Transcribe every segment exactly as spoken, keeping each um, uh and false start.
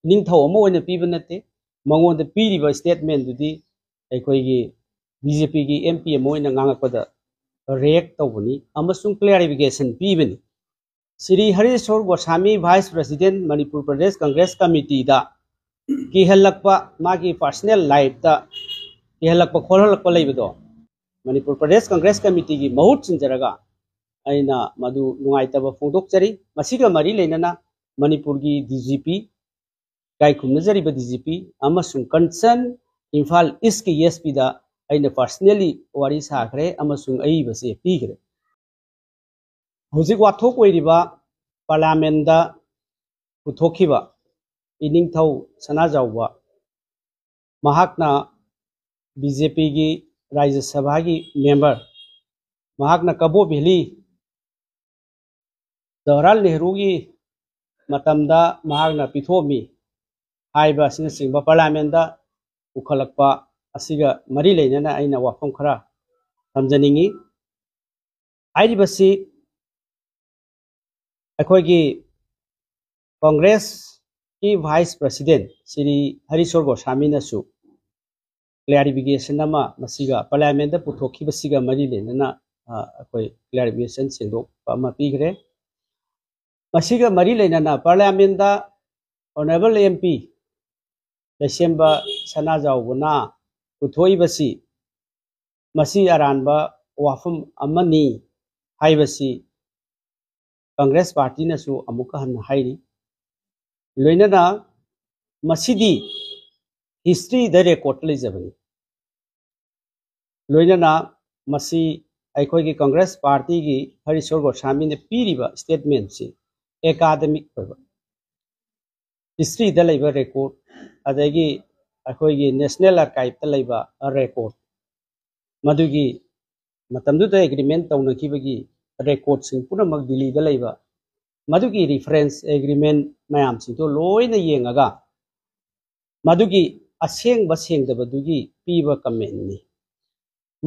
ꯅꯤꯡꯊꯧ ꯑꯃ ꯑꯣꯏꯅ ꯄꯤꯕ ꯅꯠꯇꯦ꯫ ꯃꯉꯣꯟꯗ ꯄꯤꯔꯤꯕ statement ꯗꯨꯗꯤ ꯑꯩꯈꯣꯏꯒꯤ B J P ꯒꯤ M P ꯑꯃ ꯑꯣꯏꯅ ꯉꯥꯡꯉꯛꯄꯗ react ꯇꯧꯕꯅꯤ ꯑꯃꯁꯨꯡ clarification ꯄꯤꯕꯅꯤ꯫ ꯁ꯭ꯔꯤ ꯍꯔꯤꯁꯣꯔ ꯒꯣꯁꯥꯃꯤ, Vice President, ꯃꯅꯤꯄꯨꯔ ꯄ꯭ꯔꯗꯦꯁ ꯀꯪꯒ꯭ꯔꯦꯁ ꯀꯃꯤꯇꯤꯗ ꯀꯤꯍꯜꯂꯛꯄ, ꯃꯥꯒꯤ personal life ꯇ ꯀꯤꯍꯜꯂꯛꯄ ꯈꯣꯠꯍꯜꯂꯛꯄ ꯂꯩꯕꯗꯣ ꯃꯅꯤꯄꯨꯔ ꯄ꯭ꯔꯗꯦꯁ ꯀꯪꯒ꯭ꯔꯦꯁ ꯀꯃꯤꯇꯤꯒꯤ ꯃꯍꯨꯠ ꯁꯤꯟꯖꯔꯒ ꯑꯩꯅ ꯃꯗꯨ ꯅꯨꯡꯉꯥꯏꯇꯕ ꯐꯣꯡꯗꯣꯛꯆꯔꯤ꯫ ꯃꯁꯤꯒ ꯃꯔꯤ ꯂꯩꯅꯅ ꯃꯅꯤꯄꯨꯔꯒꯤ D G P, ꯏꯀꯥꯏ ꯈꯨꯝꯅꯖꯔꯤꯕ D G P ꯑꯃꯁꯨꯡ concern ꯏꯝꯐꯥꯜ East ꯀꯤ S P ꯗ ꯑꯩꯅ personally ꯋꯥꯔꯤ ꯁꯥꯈ꯭ꯔꯦ ꯑꯃꯁꯨꯡ ꯑꯏꯕꯁꯦ ꯄꯤꯈ꯭ꯔꯦ꯫ ꯍꯧꯖꯤꯛ ꯋꯥꯊꯣꯛ ꯑꯣꯏꯔꯤꯕ Parliament ꯗ ꯄꯨꯊꯣꯛꯈꯤꯕ ꯏꯅꯤꯡꯊꯧ ꯁꯅꯥꯖꯥꯎꯕ, ꯃꯍꯥꯛꯅ B J P ꯒꯤ ꯔꯥꯖ꯭ꯌ ꯁꯚꯥꯒꯤ member, ꯃꯍꯥꯛꯅ ꯀꯕꯣ ꯚꯦꯂꯤ ꯖꯋꯥꯍꯔꯂꯥꯜ ꯅꯦꯍꯔꯨꯒꯤ ꯃꯇꯝꯗ ꯃꯍꯥꯛꯅ ꯄꯤꯊꯣꯛꯑꯝꯃꯤ ꯍꯥꯏꯕ ꯑꯁꯤꯅꯆꯤꯡꯕ Parliament ꯗ ꯄꯨꯈꯠꯂꯛꯄ ꯑꯁꯤꯒ ꯃꯔꯤ ꯂꯩꯅꯅ ꯑꯩꯅ ꯋꯥꯐꯝ ꯈꯔ ꯊꯝꯖꯅꯤꯡꯏ꯫ ꯍꯥꯏꯔꯤꯕꯁꯤ ꯑꯩꯈꯣꯏꯒꯤ ꯀꯪꯒ꯭ꯔꯦꯁꯀꯤ Vice President ꯁ꯭ꯔꯤ ꯍꯔꯤꯁꯣꯔ ꯒꯣꯁꯥꯃꯤꯅꯁꯨ clarification ꯑꯃ ꯃꯁꯤꯒ Parliament ꯗ ꯄꯨꯊꯣꯛꯈꯤꯕꯁꯤꯒ ꯃꯔꯤ ꯂꯩꯅꯅ, ꯑ, ꯑꯩꯈꯣꯏ clarification ꯁꯦꯡꯗꯣꯛꯄ ꯑꯃ ꯄꯤꯈ꯭ꯔꯦ꯫ ꯃꯁꯤꯒ ꯃꯔꯤ ꯂꯩꯅꯅ Parliament ꯗ Honourable M P ꯂꯩꯁꯦꯝꯕ ꯁꯅꯥꯖꯥꯎꯕꯅ ꯄꯨꯊꯣꯛꯏꯕꯁꯤ ꯃꯁꯤ ꯑꯔꯥꯟꯕ ꯋꯥꯐꯝ ꯑꯃꯅꯤ ꯍꯥꯏꯕꯁꯤ ꯀꯪꯒ꯭ꯔꯦꯁ ꯄꯥꯔꯇꯤꯅꯁꯨ ꯑꯃꯨꯛꯀ ꯍꯟꯅ ꯍꯥꯏꯔꯤ꯫ ꯂꯣꯏꯅꯅ ꯃꯁꯤꯗꯤ history ꯗ record ꯂꯩꯖꯕꯅꯤ꯫ ꯂꯣꯏꯅꯅ ꯃꯁꯤ ꯑꯩꯈꯣꯏꯒꯤ ꯀꯪꯒ꯭ꯔꯦꯁ ꯄꯥꯔꯇꯤꯒꯤ ꯍꯔꯤꯁꯣꯔ ꯒꯣꯁꯥꯃꯤꯅ ꯄꯤꯔꯤꯕ statement ꯁꯤ academic ꯑꯣꯏꯕ, history ꯗ ꯂꯩꯕ record, ꯑꯗꯒꯤ ꯑꯩꯈꯣꯏꯒꯤ National Archive ꯇ ꯂꯩꯕ record, ꯃꯗꯨꯒꯤ ꯃꯇꯝꯗꯨꯗ agreement ꯇꯧꯅꯈꯤꯕꯒꯤ record ꯁꯤꯡ ꯄꯨꯝꯅꯃꯛ ꯗꯤꯜꯂꯤꯗ ꯂꯩꯕ ꯃꯗꯨꯒꯤ reference agreement ꯃꯌꯥꯝꯁꯤꯡꯗꯣ ꯂꯣꯏꯅ ꯌꯦꯡꯉꯒ ꯃꯗꯨꯒꯤ ꯑꯁꯦꯡꯕ ꯁꯦꯡꯗꯕꯗꯨꯒꯤ ꯄꯤꯕ comment ꯅꯤ꯫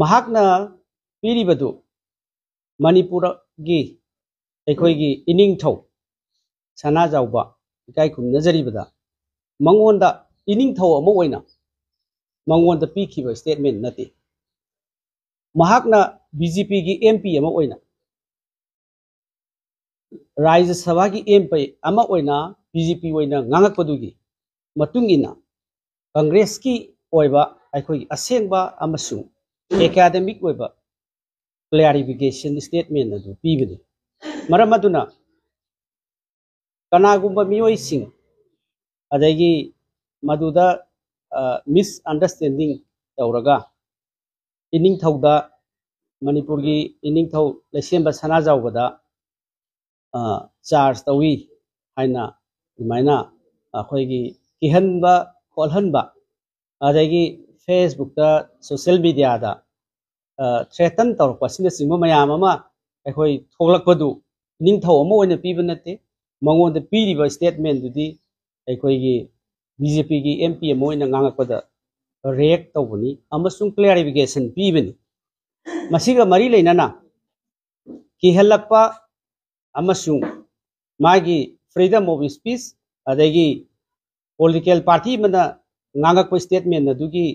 ꯃꯍꯥꯛꯅ ꯄꯤꯔꯤꯕꯗꯨ ꯃꯅꯤꯄꯨꯔꯒꯤ ꯑꯩꯈꯣꯏꯒꯤ ꯏꯅꯤꯡꯊꯧ ꯁꯅꯥꯖꯥꯎꯕ ꯏꯀꯥꯏ ꯈꯨꯝꯅꯖꯔꯤꯕꯗ ꯃꯉꯣꯟꯗ ꯏꯅꯤꯡꯊꯧ ꯑꯃ ꯑꯣꯏꯅ ꯃꯉꯣꯟꯗ ꯄꯤꯈꯤꯕ statement ꯅꯠꯇꯦ꯫ ꯃꯍꯥꯛꯅ BJP ꯒꯤ MP ꯑꯃ ꯑꯣꯏꯅ, ꯔꯥꯖ꯭ꯌ ꯁꯚꯥꯒꯤ MP ꯑꯃ ꯑꯣꯏꯅ BJP ꯑꯣꯏꯅ ꯉꯥꯡꯉꯛꯄꯗꯨꯒꯤ ꯃꯇꯨꯡ ꯏꯟꯅ Congress ꯀꯤ ꯑꯣꯏꯕ ꯑꯩꯈꯣꯏꯒꯤ ꯑꯁꯦꯡꯕ ꯑꯃꯁꯨꯡ academic ꯑꯣꯏꯕ clarification statement ꯑꯗꯨ ꯄꯤꯕꯅꯤ꯫ ꯃꯔꯝ ꯑꯗꯨꯅ ꯀꯅꯥꯒꯨꯝꯕ ꯃꯤꯑꯣꯏꯁꯤꯡ ꯑꯗꯒꯤ ꯃꯗꯨꯗ, ꯑ, misunderstanding ꯇꯧꯔꯒ ꯏꯅꯤꯡꯊꯧꯗ, ꯃꯅꯤꯄꯨꯔꯒꯤ ꯏꯅꯤꯡꯊꯧ ꯂꯩꯁꯦꯝꯕ ꯁꯅꯥꯖꯥꯎꯕꯗ, ꯑ, charge ꯇꯧꯏ ꯍꯥꯏꯅ ꯑꯗꯨꯃꯥꯏꯅ ꯑꯩꯈꯣꯏꯒꯤ ꯀꯤꯍꯟꯕ ꯈꯣꯠꯍꯟꯕ, ꯑꯗꯒꯤ Facebook ꯇ, social media ꯗ, ꯑ, threaten ꯇꯧꯔꯛꯄ ꯑꯁꯤꯅꯆꯤꯡꯕ ꯃꯌꯥꯝ ꯑꯃ ꯑꯩꯈꯣꯏ ꯊꯣꯛꯂꯛꯄꯗꯨ ꯏꯅꯤꯡꯊꯧ ꯑꯃ ꯑꯣꯏꯅ ꯄꯤꯕ ꯅꯠꯇꯦ꯫ ꯃꯉꯣꯟꯗ ꯄꯤꯔꯤꯕ statement ꯗꯨꯗꯤ ꯑꯩꯈꯣꯏꯒꯤ BJP ꯒꯤ MP ꯑꯃ ꯑꯣꯏꯅ ꯉꯥꯡꯉꯛꯄꯗ react ꯇꯧꯕꯅꯤ ꯑꯃꯁꯨꯡ clarification ꯄꯤꯕꯅꯤ꯫ ꯃꯁꯤꯒ ꯃꯔꯤ ꯂꯩꯅꯅ ꯀꯤꯍꯜꯂꯛꯄ ꯑꯃꯁꯨꯡ ꯃꯥꯒꯤ freedom of speech, ꯑꯗꯒꯤ political party ꯑꯃꯅ ꯉꯥꯡꯉꯛꯄ statement ꯑꯗꯨꯒꯤ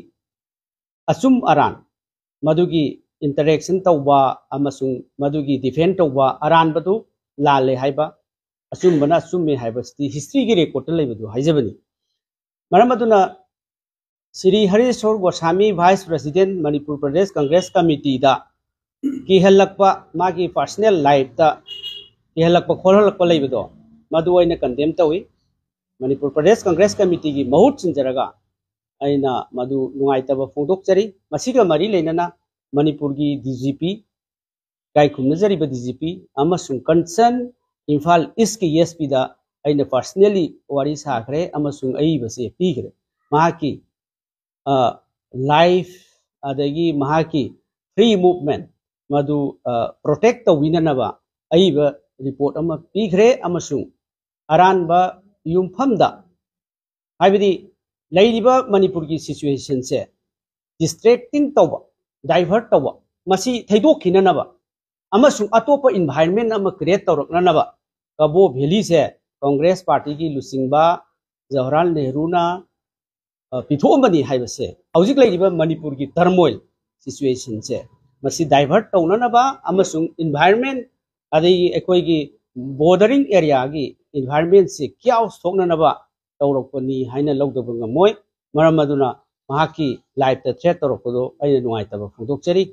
ꯑꯆꯨꯝ ꯑꯔꯥꯟ, ꯃꯗꯨꯒꯤ interaction ꯇꯧꯕ ꯑꯃꯁꯨꯡ ꯃꯗꯨꯒꯤ defend ꯇꯧꯕ, ꯑꯔꯥꯟꯕꯗꯨ ꯂꯥꯜꯂꯦ ꯍꯥꯏꯕ, ꯑꯆꯨꯝꯕꯅ ꯑꯆꯨꯝꯃꯦ ꯍꯥꯏꯕꯁꯤꯗꯤ history ꯒꯤ record ꯇ ꯂꯩꯕꯗꯨ ꯍꯥꯏꯖꯕꯅꯤ꯫ ꯃꯔꯝ ꯑꯗꯨꯅ Shri ꯍꯔꯤꯁꯣꯔ Goswami, Vice President, Manipur Pradesh Congress Committee ꯗ ꯀꯤꯍꯜꯂꯛꯄ, ꯃꯥꯒꯤ personal life ꯇ ꯀꯤꯍꯜꯂꯛꯄ ꯈꯣꯠꯍꯜꯂꯛꯄ ꯂꯩꯕꯗꯣ, ꯃꯗꯨ ꯑꯩꯅ condemn ꯇꯧꯏ꯫ ꯃꯅꯤꯄꯨꯔ ꯄ꯭ꯔꯗꯦꯁ ꯀꯪꯒ꯭ꯔꯦꯁ ꯀꯃꯤꯇꯤꯒꯤ ꯃꯍꯨꯠ ꯁꯤꯟꯖꯔꯒ ꯑꯩꯅ ꯃꯗꯨ ꯅꯨꯡꯉꯥꯏꯇꯕ ꯐꯣꯡꯗꯣꯛꯆꯔꯤ꯫ ꯃꯁꯤꯒ ꯃꯔꯤ ꯂꯩꯅꯅ ꯃꯅꯤꯄꯨꯔꯒꯤ DGP, ꯏꯀꯥꯏ ꯈꯨꯝꯅꯖꯔꯤꯕ DGP ꯑꯃꯁꯨꯡ concern ꯏꯝꯐꯥꯜ East ꯀꯤ SP ꯗ ꯑꯩꯅ personally ꯋꯥꯔꯤ ꯁꯥꯈ꯭ꯔꯦ ꯑꯃꯁꯨꯡ ꯑꯏꯕꯁꯦ ꯄꯤꯈ꯭ꯔꯦ꯫ ꯃꯍꯥꯛꯀꯤ, ꯑ, life ꯑꯗꯒꯤ ꯃꯍꯥꯛꯀꯤ free movement ꯃꯗꯨ, ꯑ, protect ꯇꯧꯕꯤꯅꯅꯕ ꯑꯏꯕ report ꯑꯃ ꯄꯤꯈ꯭ꯔꯦ ꯑꯃꯁꯨꯡ ꯑꯔꯥꯟꯕ ꯌꯨꯝꯐꯝꯗ, ꯍꯥꯏꯕꯗꯤ ꯂꯩꯔꯤꯕ ꯃꯅꯤꯄꯨꯔꯒꯤ situation ꯁꯦ distracting ꯇꯧꯕ, divert ꯇꯧꯕ, ꯃꯁꯤ ꯊꯩꯗꯣꯛꯈꯤꯅꯅꯕ ꯑꯃꯁꯨꯡ ꯑꯇꯣꯞꯄ environment ꯑꯃ create ꯇꯧꯔꯛꯅꯅꯕ ꯀꯕꯣ ꯚꯦꯂꯤꯁꯦ ꯀꯪꯒ꯭ꯔꯦꯁ ꯄꯥꯔꯇꯤꯒꯤ ꯂꯨꯆꯤꯡꯕ ꯖꯋꯥꯍꯔꯂꯥꯜ ꯅꯦꯍꯔꯨꯅ ꯑ, ꯄꯤꯊꯣꯛꯑꯝꯕꯅꯤ ꯍꯥꯏꯕꯁꯦ, ꯍꯧꯖꯤꯛ ꯂꯩꯔꯤꯕ ꯃꯅꯤꯄꯨꯔꯒꯤ turmoil situationꯁꯦ, ꯃꯁꯤ divert ꯇꯧꯅꯅꯕ ꯑꯃꯁꯨꯡ environment, ꯑꯗꯒꯤ ꯑꯩꯈꯣꯏꯒꯤ bordering areaꯒꯤ environmentꯁꯦ chaos ꯊꯣꯛꯅꯅꯕ ꯇꯧꯔꯛꯄꯅꯤ ꯍꯥꯏꯅ ꯂꯧꯗꯕ ꯉꯝꯃꯣꯏ꯫ ꯃꯔꯝ ꯑꯗꯨꯅ ꯃꯍꯥꯛꯀꯤ lifeꯇ threat ꯇꯧꯔꯛꯄꯗꯣ ꯑꯩꯅ ꯅꯨꯡꯉꯥꯏꯇꯕ ꯐꯣꯡꯗꯣꯛꯆꯔꯤ꯫